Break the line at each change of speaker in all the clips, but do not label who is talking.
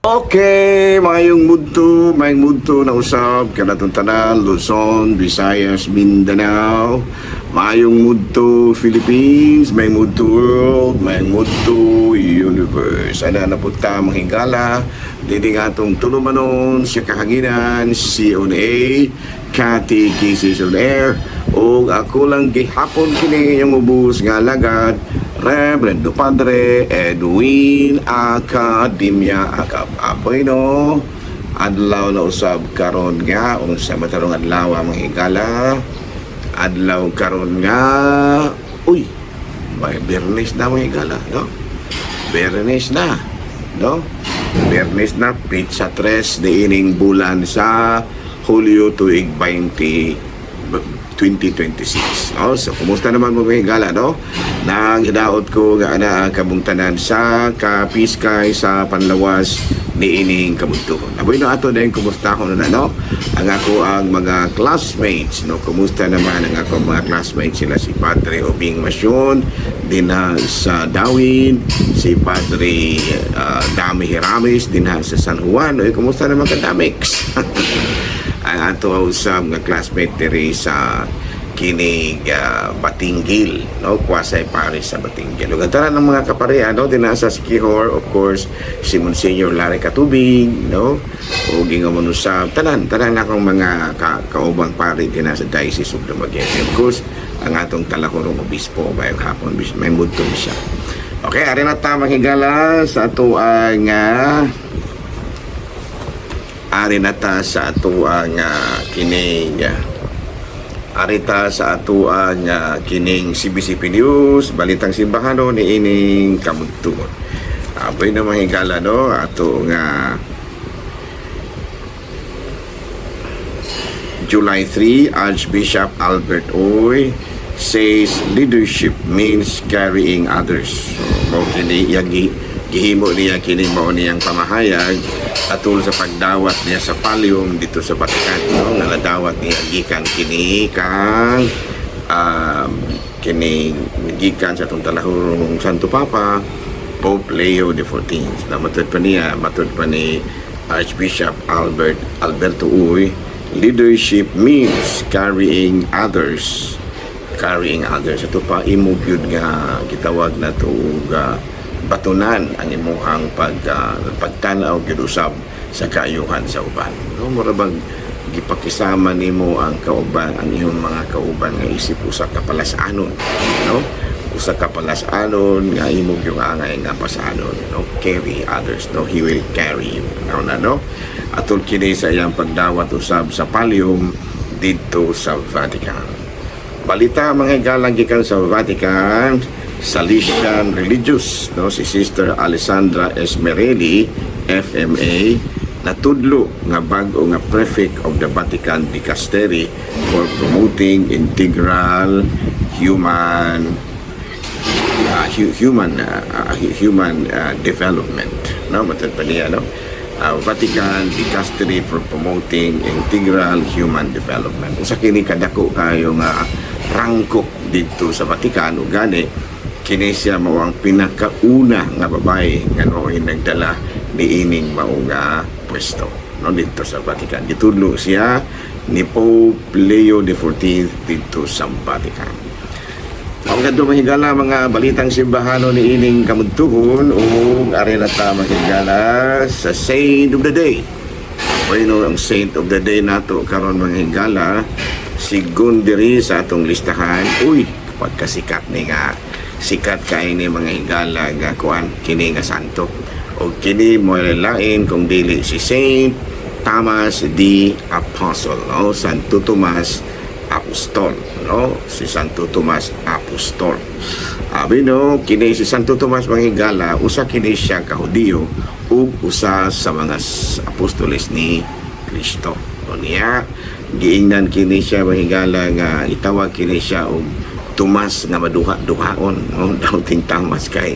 Okay, maayong mudto na usab kanatong tanan, Luzon, Visayas, Mindanao. Maayong mudto Philippines, maayong mudto world, maayong mudto universe. Ana na pud ta, mga higala, dinhi nga atong tulumanon sa kahanginan, CONA, Catechesis on Air, ug ako lang gihapon kini yung ubos nga alagad, Reverendo Padre Edwin Academia Acap. Apoy no, adlaw na usab karon nga, unsa matarong adlaw, ang mga higala? Adlaw karon nga, uy, may Biyernes na, mga higala, no? Biyernes na, no? Biyernes na, petsa 3 niining bulan sa Hulyo, tuig 20 2026. No? So, kumusta naman mo, mga higala, no? Nang hidaot ko nga ana ang kamong tanan sa kapiskay sa panlawas niining kabuntuon. Aboy no, ato din kumusta ko na, no? Ang ako ang mga classmates, no? Kumusta naman ang ako mga classmates, sila si Padre Obing Masyon dinha sa Dawin, si Padre Dami Hiramis dinha sa San Juan. Oy, kumusta naman ka, Damix? Ang ato usab nga classmate diri sa kinig Batinguil, no, Kwasay Parish sa Batinguil. Ug ang tanan ng mga kapareha, no, dinha sa Siquijor, of course, si Monsignor Larry Katubig, no, ug ingon man usab tanan tanan akong mga kaubang pari dinha sa Diocese of Dumaguete. Of course, ang atong talahurong obispo, maayong hapon, may mudto siya. Okay, ari na ta, mga higala, sa ato ang ari na ta sa ato ang kining arita sa ato ang kining CBCP News, Balitang Simbahano ni ining kabuntuon. Aboy na, mga higala, no, ato nga July 3, Archbishop Albert Uy says leadership means carrying others. So, mao kini iyang gihimo niya kini, mao niyang pamahayag atol sa pagdawat niya sa pallium dito sa Vatican, no, nga nadawat niya gikan kini kang kini gikan sa atong talahurong Santo Papa Pope Leo XIV. Na matud pa niya, matud pa ni Archbishop Alberto Uy, leadership means carrying others, carrying others. Ito pa imo gyud nga gitawag na to ga batunan ang imuhang pagtan-aw gyud usab sa kaayuhan sa uban, no? Mura bang gipakisama nimo ang kauban, ang iyong mga kauban nga isip usa ka palasanon, no, usa ka palasanon nga imo gyud angay nga pasanon, no? Carry others, no? He will carry you no na, no? Atol kini sa iyang pagdawat usab sa pallium didto sa Vatican. Balita, mga galang, gikan sa Vatican, Salesian Religious, no, si Sister Alessandra Esmerelli, FMA, natudlo nga bag-o nga prefect of the Vatican Dicastery for Promoting Integral Human Development, no? Matod pa niya, no, Vatican Dicastery for Promoting Integral Human Development. Usa kini kadako kayo nga rangko didto sa Vatican, ug gani kini siya mao ang pinakauna nga babae nga nooy nagdala niining mao nga pwesto, no, didto sa Vatican. Gitudlo siya ni Pope Leo XIV didto sa Vatican. Ang kadto, mga higala, mga balitang simbahano ni ining kamudtuhon, ug ari na ta, mga higala, sa Saint of the Day. Bueno, ang Saint of the Day nato karon, mga higala, sigon diri sa atong listahan. Uy, pagkasikat ni nga sikat kay ni, mga higala, nga kuan kini nga santo. Og kini mo lain kung dili si Saint Thomas the Apostle, no? Santo Tomas Apostol, no? Si Santo Tomas Apostol. Abi no, kini si Santo Tomas, mga higala, usa kini siya ka Hudiyo ug usa sa mga apostoles ni Kristo. O niya, giingnan kini siya, mga higala, nga itawag kini siya og Tomas nga maduha-duhaon, no? Doubting Thomas, kay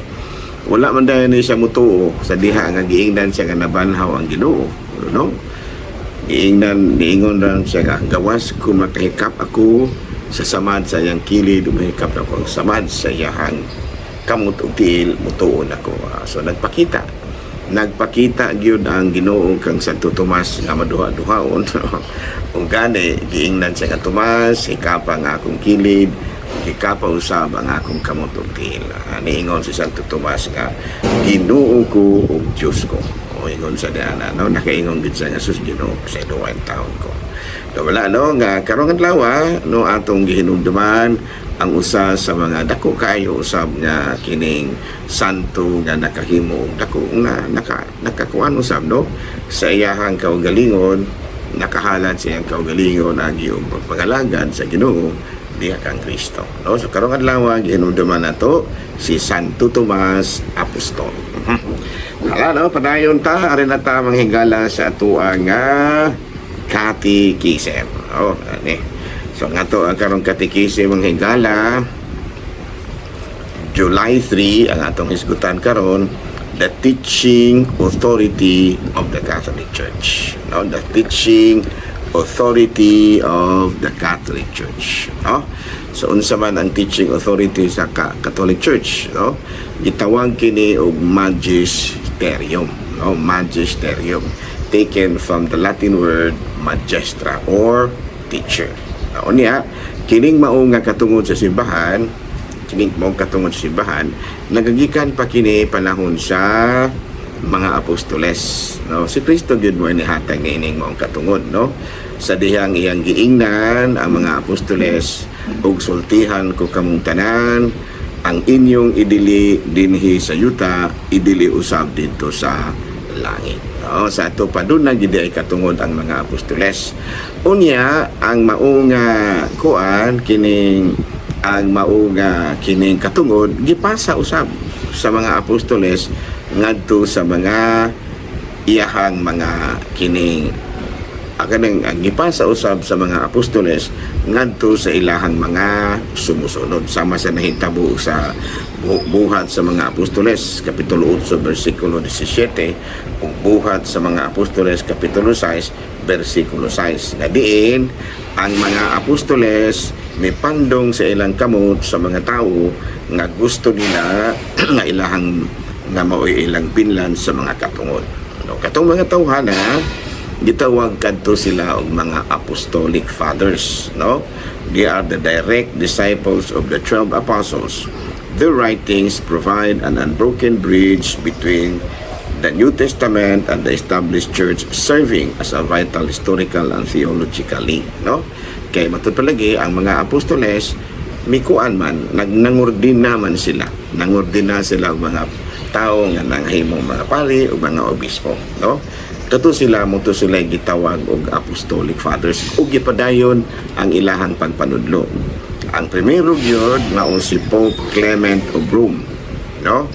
wala man dayon ni siya mutuo sa diha nga giingnan siya nga nabanhaw ang Ginoo, no? Giingnan, niingon ran siya nga gawas kung makahikap ako sa samad sa iyang kilid, mahikap ako ang samad sa iyang kamot ug tiil, mutuon ako. Ah, so nagpakita Nagpakita gyud ang Ginoo kang Santo Tomas nga maduha-duhaon. Ug gani giingnan siya nga, "Tomas, hikapa ang akong kilid, hikapa usab ang akong kamot ug tiil." Niingon si Santo Tomas nga, "Ginoo ko ug Diyos ko." O ingon sa diana, no? Nakaingon gid siya nga, "Sus, Ginoo ko sa duwain taon ko." So, wala, no, nga karong adlaw, no, atong gihinumduman ang usa sa mga dako kaayo usab nga kining santo nga nakahimo og dako nga nakakuan usab, no, sa iyahang kaugalingon, nakahalad sa iyang kaugalingon agi og pagpangalagad sa Ginoo diha kang Kristo, no? So karong adlaw gihinumduman nato si Santo Tomas Apostol. Hala, no, padayon ta, ari na ta manghigala sa atoang nga catechism. Oh, ani. So nga to ang karong catechism ang higala July 3, ang atong hisgutan karon, the teaching authority of the Catholic Church. No, the teaching authority of the Catholic Church, no? So unsa man ang teaching authority sa Catholic Church, no? Gitawag kini og magisterium, no? Magisterium, taken from the Latin word magistra or teacher. No, unya kining mao nga katungod sa simbahan, kining mao katungod sa simbahan, nagagikan pa kini panahon sa mga apostoles, no? Si Kristo gyud mo nihatag niining maong katungod, no, sa dihang iyang giingnan ang mga apostoles og "Sultihan ko kamong tanan, ang inyong idili dinhi sa yuta, idili usab didto sa langit," no? Sa ato pa duna gid ay katungod ang mga apostoles. Unya ang mao nga kuan kining, ang mao nga kining katungod gipasa usab sa mga apostoles ngadto sa mga iyahang mga kining kanang ang gipasa usab sa mga apostoles ngadto sa ilahang mga sumusunod, sama sa nahitabo sa Buhat sa mga Apostoles kapitulo 8 bersikulo 17 ug Buhat sa mga Apostoles kapitulo 6 bersikulo 6, nga diin ang mga apostoles mipandong sa ilang kamot sa mga tao nga gusto nila nga ilahang nga mao'y ilang binlan sa mga katungod, no? Katong mga tawhana gitawag kadto sila og mga apostolic fathers, no? They are the direct disciples of the 12 apostles. Their writings provide an unbroken bridge between the New Testament and the established church, serving as a vital historical and theological link, no? Kay matud palagi ang mga apostoles mikuan man, nagnangordina man sila, nangordina sila og mga tao nga nanghimong mga pari o mga obispo, no? Kato sila mo to sila gitawag og apostolic fathers ug gipadayon ang ilahang pagpanudlo. Ang primero gyud mao si Pope Clement of Rome, no?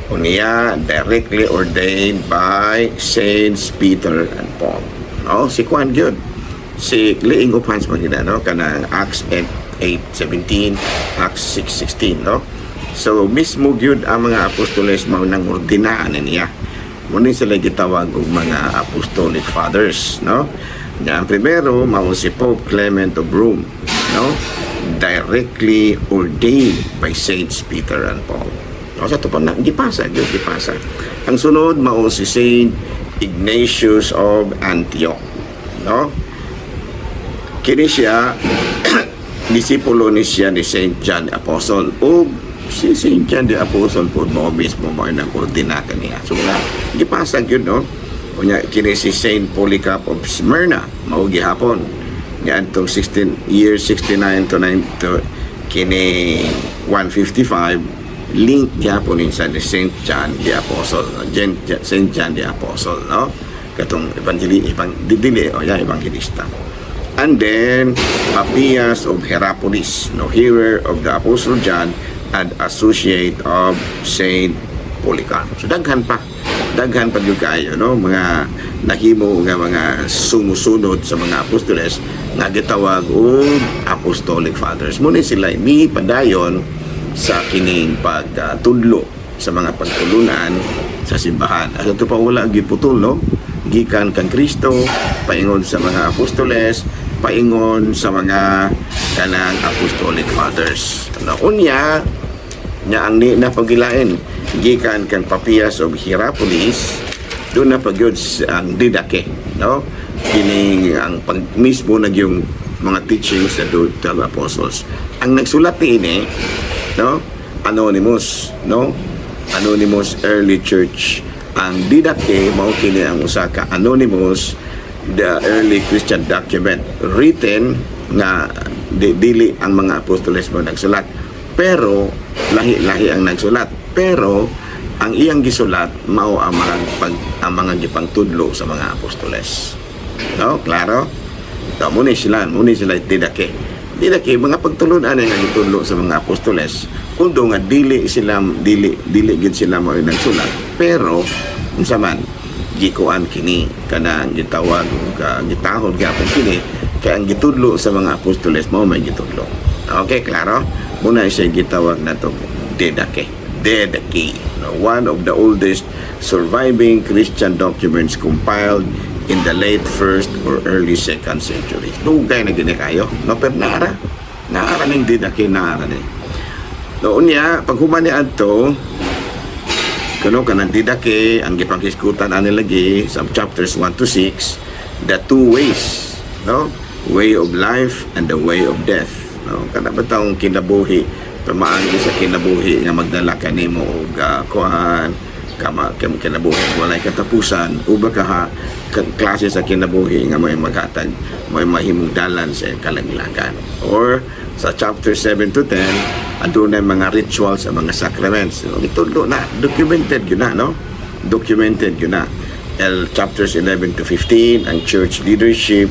Unya directly ordained by Saints Peter and Paul, no? Si kuan gyud, si laying of hands man gina, no, kanang Acts 8:17, Acts 6:16, no? So mismo gyud ang mga apostoles mao nang ordinaan niya. Muna sila gitawag og mga apostolic fathers, no? Nga ang primero mao si Pope Clement of Rome, no? Directly ordained by Saints Peter and Paul. No, sa pa na gipasa gyud, gipasa. Ang sunod mao si Saint Ignatius of Antioch, no? Kini siya disipulo ni siya ni Saint John the Apostle ug si Saint John the Apostle po mao mismo mao nang ordina kaniya. So nga gipasa gyud, no? Unya kini si Saint Polycarp of Smyrna mao gihapon niadtong 16 year 69 to 9 to kini 155, link gihapon ni sa ni Saint John the Apostle, no? Saint John the Apostle, no, katong evangeli ibang dili o ya evangelista. And then Papias of Hierapolis, no, hearer of the Apostle John and associate of Saint Polycarp. So daghan pa, daghan pa gyud kaayo, no, mga nahimo nga mga sumusunod sa mga apostoles nga gitawag og apostolic fathers. Muna sila ni padayon sa kining pagtudlo sa mga pagtulunan sa simbahan. At ito pa wala giputol, no? Gikan kang Kristo, paingon sa mga apostoles, paingon sa mga kanang apostolic fathers. No, unya, nya ang di na pagilain. Gikan kang Papias of Hierapolis, duna pa gyud ang Didache, no? Kining ang pag mismo na yung mga teachings sa 12 apostles. Ang nagsulat niini, no? Anonymous, no? Anonymous early church. Ang Didache mao kini ang usa ka anonymous the early Christian document written nga dili ang mga apostoles mo nagsulat, pero lahi-lahi ang nagsulat, pero ang iyang gisulat mao ang mga ang mga gipangtudlo sa mga apostoles, no? Klaro? So, muni sila Didache. Didache, mga pagtulunan nga gitudlo sa mga apostoles, although nga dili gid sila mo nagsulat, pero unsa man gikuan kini, kanang gitawag og gitahod gyapon kini kay ang gitudlo sa mga apostoles mao may gitudlo. Okay, klaro? Muna siya gitawag nato Didache. Didache, no, one of the oldest surviving Christian documents compiled in the late first or early second century. Dugay na gini kayo, no? Pero naara. Naara ning Didache, naara ni. No, unya, pag human ni adto, kuno kanang Didache, ang gipanghisgutan ani lagi sa chapters 1 to 6, the two ways, no? Way of life and the way of death, no? Kana ba taong kinabuhi, pamaagi sa kinabuhi nga magdala kanimo og kuan kama kinabuhi walay katapusan, uba ka ha klase sa kinabuhi nga may maghatag, may mahimong dalan sa iyang kalaglagan. Or sa chapter 7 to 10, adunay mga rituals sa mga sacraments. So, gitudlo na, documented yun na, no? Documented yun na. El chapters 11 to 15, ang church leadership,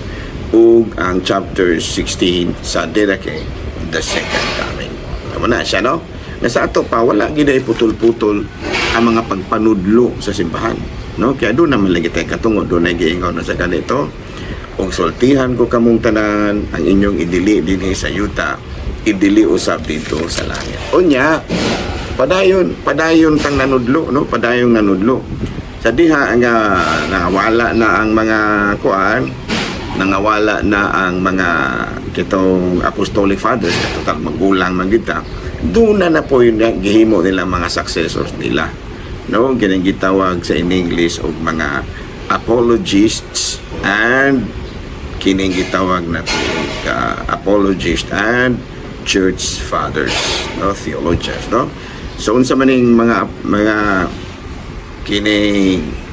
ug ang chapter 16 sa Didache, the second coming. Tama na siya, no? Na sa ato pa, wala gid ay putol-putol ang mga pagpanudlo sa simbahan. No? Kaya doon naman lagi tayo katungo, doon ay giingon na sa ganito. "Ug sultihan ko kamong tanan, ang inyong idili dinhi sa yuta, idili usab dito sa langit." Unya, padayon, padayon tang nanudlo, no? Padayon nanudlo. Sa diha nga nawala na ang mga kuan, nangawala na ang mga kitong apostolic fathers, total magulang man kita, doon na na po yung gihimo nila mga successors nila. No, kining gitawag sa in English og mga apologists and kining gitawag na apologists and church fathers, no, theologians, no? So unsa man ning mga kining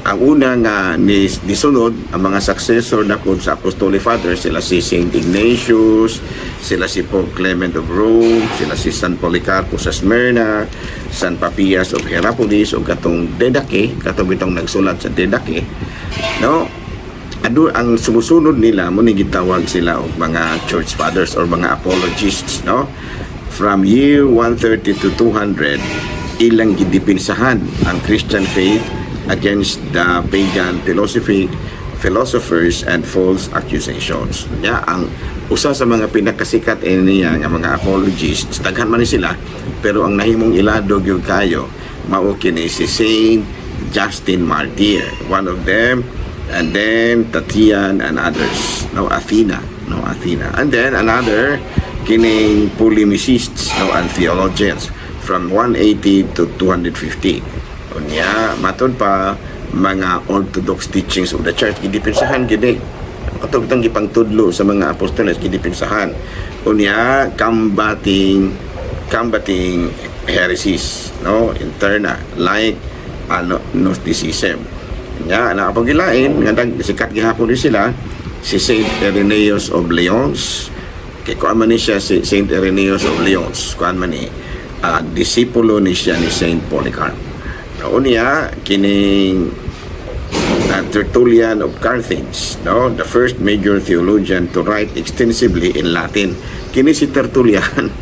ang una nga ni nisunod ang mga successor na kun sa Apostolic Fathers, sila si Saint Ignatius, sila si Pope Clement of Rome, sila si San Policarpo sa Smyrna, San Papias of Hierapolis, ug katong Didache, katong bitong nagsulat sa Didache, no? Ado ang sumusunod nila mo ni gitawag sila og mga church fathers or mga apologists, no? From year 130 to 200, ilang gidipinsahan ang Christian faith against the pagan philosophy philosophers and false accusations. Ya, ang usa sa mga pinakasikat ini niya nga mga apologists, daghan man ni sila, pero ang nahimong ilado gyud kayo mao kini si Saint Justin Martyr, one of them, and then Tatian and others, no? Athena, no? Athena. And then another kining polemicists, no, and theologians from 180 to 250. Unya, matud pa mga orthodox teachings of the church gidipinsahan gid eh. Katong itong gipangtudlo sa mga apostoles, gidipinsahan. Unya, combating heresies, no, interna like ano, Gnosticism. Nya, nakapagilain nga sikat gihapon din sila si Saint Irenaeus of Lyons. Kay kuan man ni siya, si Saint Irenaeus of Lyons, kuan man ni disipulo ni siya ni Saint Polycarp. No, unya kining Tertullian of Carthage, no, the first major theologian to write extensively in Latin. Kini si Tertullian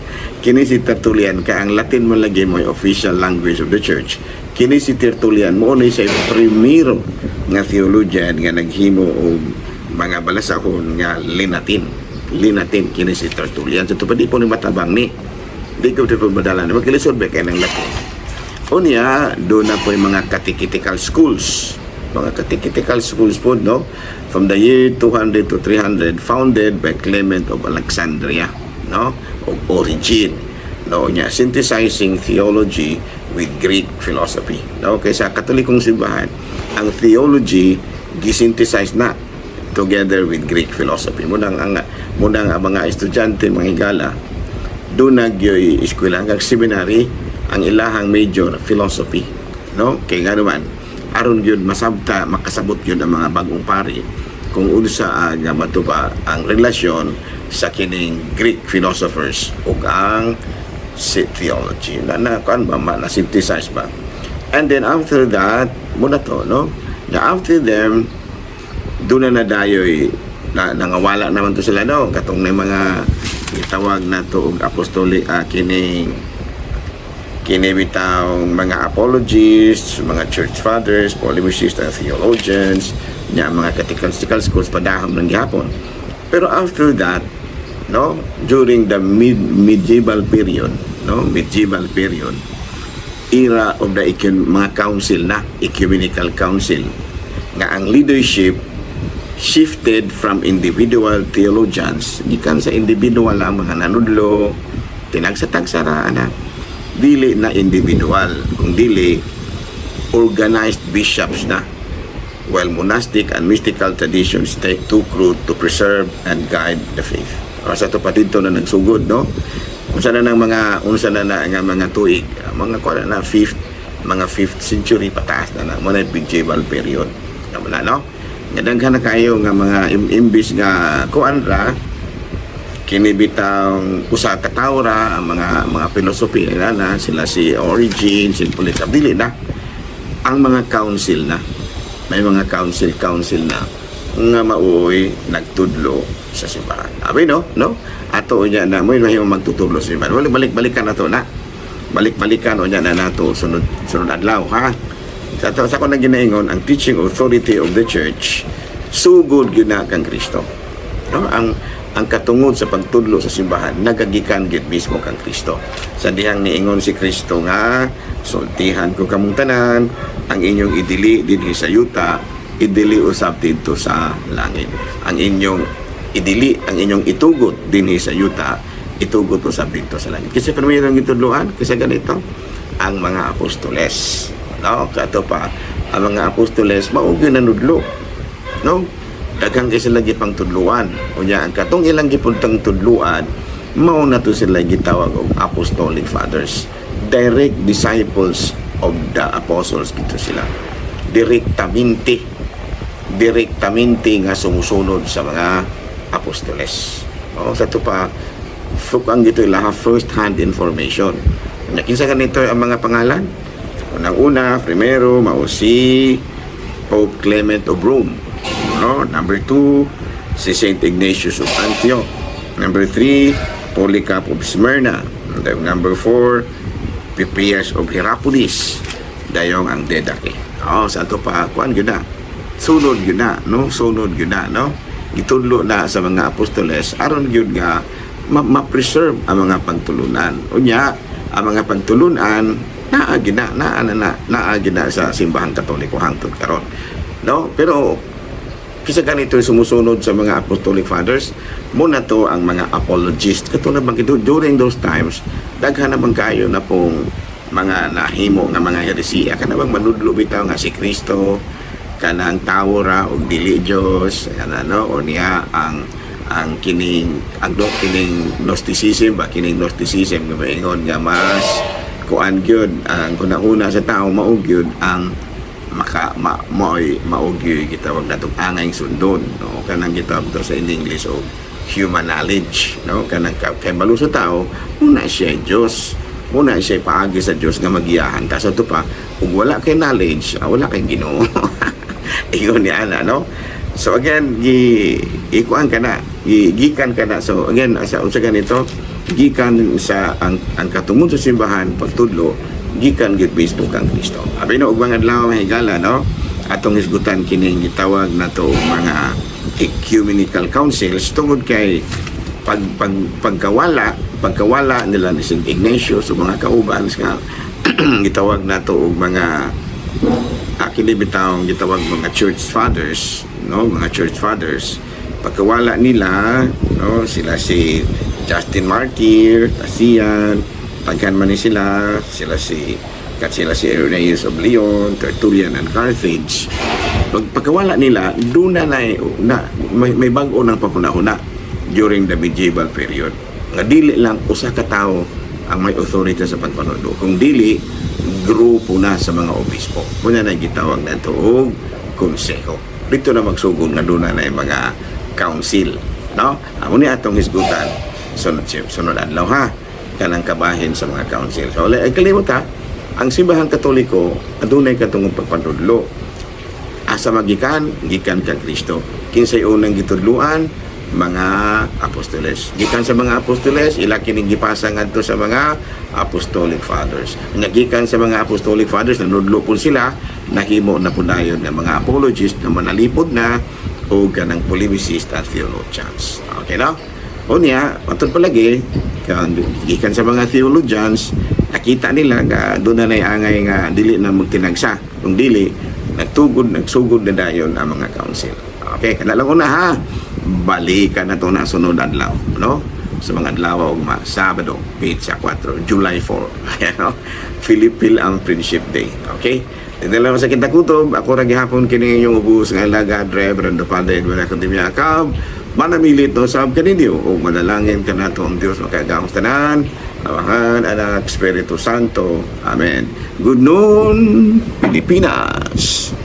kay ang Latin mo lagi mo official language of the church. Kini si Tertullian mo ni siya primero nga theologian nga naghimo og mga balasahon nga linatin. Linatin kini si Tertullian. So di po ni matabang ni. Di ko di po madala. Magkilisod ba kay ng Latin? Unya, doon na po yung mga catechetical schools. Mga catechetical schools po, no? From the year 200 to 300, founded by Clement of Alexandria, no? O Origin. No, niya, synthesizing theology with Greek philosophy, no? Kay sa Katolikong simbahan, ang theology gisynthesize na together with Greek philosophy. Munang ang mga estudyante, mga higala, duna gyoy eskwela hanggang seminary, ang ilahang major philosophy, no? Kay nga naman, aron gyud masabta, makasabot gyud ang mga bagong pari kung unsa nga matuba ang relasyon sa kining Greek philosophers ug ang si theology na na kuan ba ma, na synthesize ba. And then after that, muna to, no, na after them, doon na nadayoy na nangawala naman to sila, no? Katong na mga gitawag na to og apostolic, kining kini bitawng mga apologists, mga church fathers, polemicists, and theologians, nya mga catechetical schools padahom ng gihapon. Pero after that, no, during the medieval period, no, medieval period, era of the mga council na, ecumenical council, nga ang leadership shifted from individual theologians, gikan sa individual ang mga nanudlo, tinagsa-tagsa ra ana, dili na individual, kung dili organized bishops na, while monastic and mystical traditions take too crude to preserve and guide the faith. O, sa to pa dito na nagsugod, no? Unsa na na nga mga tuig, mga kuan na fifth, mga 5th century pataas na na mo na medieval period. Tama na, no? Nga daghan na kayo nga mga imbis nga kuan ra kini bitang usa ka tawo ra ang mga philosophy nila na sila si Origen, si Polycarp, dili na ang mga council na, may mga council council na nga maoy nagtudlo sa simbahan. Abi, no, no, ato unya na mo mahimo magtutudlo sa simbahan. Balik balik balikan nato na, balik balikan unya na nato sunod sunod adlaw, ha. Sa ako na ginaingon, ang teaching authority of the church sugod gyud na kang Kristo, no? Ang katungod sa pagtudlo sa simbahan nagagikan gyud mismo kang Kristo. Sa dihang niingon si Kristo nga, "Sultihan ko kamong tanan, ang inyong idili dinhi sa yuta, idili usab didto sa langit. Ang inyong idili, ang inyong itugot dinhi sa yuta, itugot usab didto sa langit." Kasi pero ang gitudloan kasi ganito ang mga apostoles, no? Kato pa ang mga apostoles mao gyud nanudlo, no? Daghang kay sila gipang tudluan. Unya ang katong ilang gipuntang tudluan, mao na to sila gitawag og apostolic fathers, direct disciples of the apostles gito sila, direktamente direktamente nga sumusunod sa mga apostoles, no? Sa to pa ang gito ilaha first hand information. Unya kinsa ganito ang mga pangalan? Unang-una, primero, mao si Pope Clement of Rome, no? Number two, si Saint Ignatius of Antioch. Number three, Polycarp of Smyrna. And then number four, Papias of Hierapolis. Dayong ang Didache. Oh, sa ato pa, kuan gyud na. Sunod gyud na, no? Sunod gyud na, no? Gitudlo na sa mga apostoles aron gyud nga ma-preserve ang mga pagtulunan. Unya, ang mga pagtulunan naa gyud na, naa na na, naa gyud na sa Simbahang Katoliko hangtod karon. No? Pero kisa ganito sumusunod sa mga apostolic fathers muna to ang mga apologist, katulad bang ito during those times, daghan na bang kayo na pong mga nahimo nga mga heresiya, kana bang manudlo bitaw nga si Kristo kanang tawo ra og dili Dios kana, no? O niya ang kining ang do kining Gnosticism ba, kining Gnosticism nga maingon nga mas kuan gyud ang hunahuna sa tao, mao gyud ang maka ma, maoy mao gyud gitawag natong angay sundon, no? Kanang gitawag to sa in English og human knowledge, no? Kanang kay balo sa tao, una siya Dios, una siya paagi sa Dios nga magiyahan ta. Sa to pa, ug wala kay knowledge, wala kay Ginoo, ingon ni ana, no? So again, gi ikuan ka na, gi, gikan ka na. So again, sa unsa ganito, gikan sa ang katungod sa simbahan pagtudlo, gikan gyud mismo kang Kristo. Abi no, ug mga adlaw, mga higala, no, atong hisgutan kining gitawag nato og mga ecumenical councils tungod kay pag, pag pagkawala pagkawala nila ni St. Ignatius o mga kauban nga gitawag nato og mga kini bitawng gitawag mga church fathers, no? Mga church fathers, pagkawala nila, no, sila si Justin Martyr, Tasian, taghan man ni sila, sila si Kat sila si Irenaeus of Lyon, Tertullian and Carthage. Pagkawala nila, doon na, na, na may bag-o ng paghuna-huna during the medieval period. Nga dili lang usa ka tawo ang may authority sa pagpanudlo. Kung dili, grupo na sa mga obispo. Kunya na gitawag nato og konseho. Dito na magsugod nga doon na yung mga council. No? Amo ni atong hisgutan sunod sunod adlaw ha, kanang kabahin sa mga council. So, ay kalimot ha, ang Simbahang Katoliko adunay katungong pagpanudlo. Asa magikan? Gikan kang Kristo. Kinsay unang gitudluan? Mga apostoles. Gikan sa mga apostoles, ila kining gipasa ngadto sa mga apostolic fathers. Nga gikan sa mga apostolic fathers, nanudlo po sila, nahimo na po dayon ng mga apologists na manalipod na o kanang polemicist at theologians. Okay, no? Unya, matod palagi, kan gikan sa mga theologians, nakita nila nga doon na angay nga dili na magtinagsa. Kung dili, nagtugod, nagsugod na dayon ang mga council. Okay, kana lang una ha. Balikan na to na sunod adlaw, no? Sa mga adlaw ugma, Sabado, petsa 4, July 4. Ayan, no? Philippine ang Friendship Day. Okay? Tinala sa kita kutob, ako ra gihapon kini inyong ubos nga alagad, Reverend Padre Edwin Akademia Akab. Manamilit no sab kaninyo ug manalangin kanato ang Dios makagagahom tanan, Amahan, Anak, Espiritu Santo. Amen. Good noon, Pilipinas.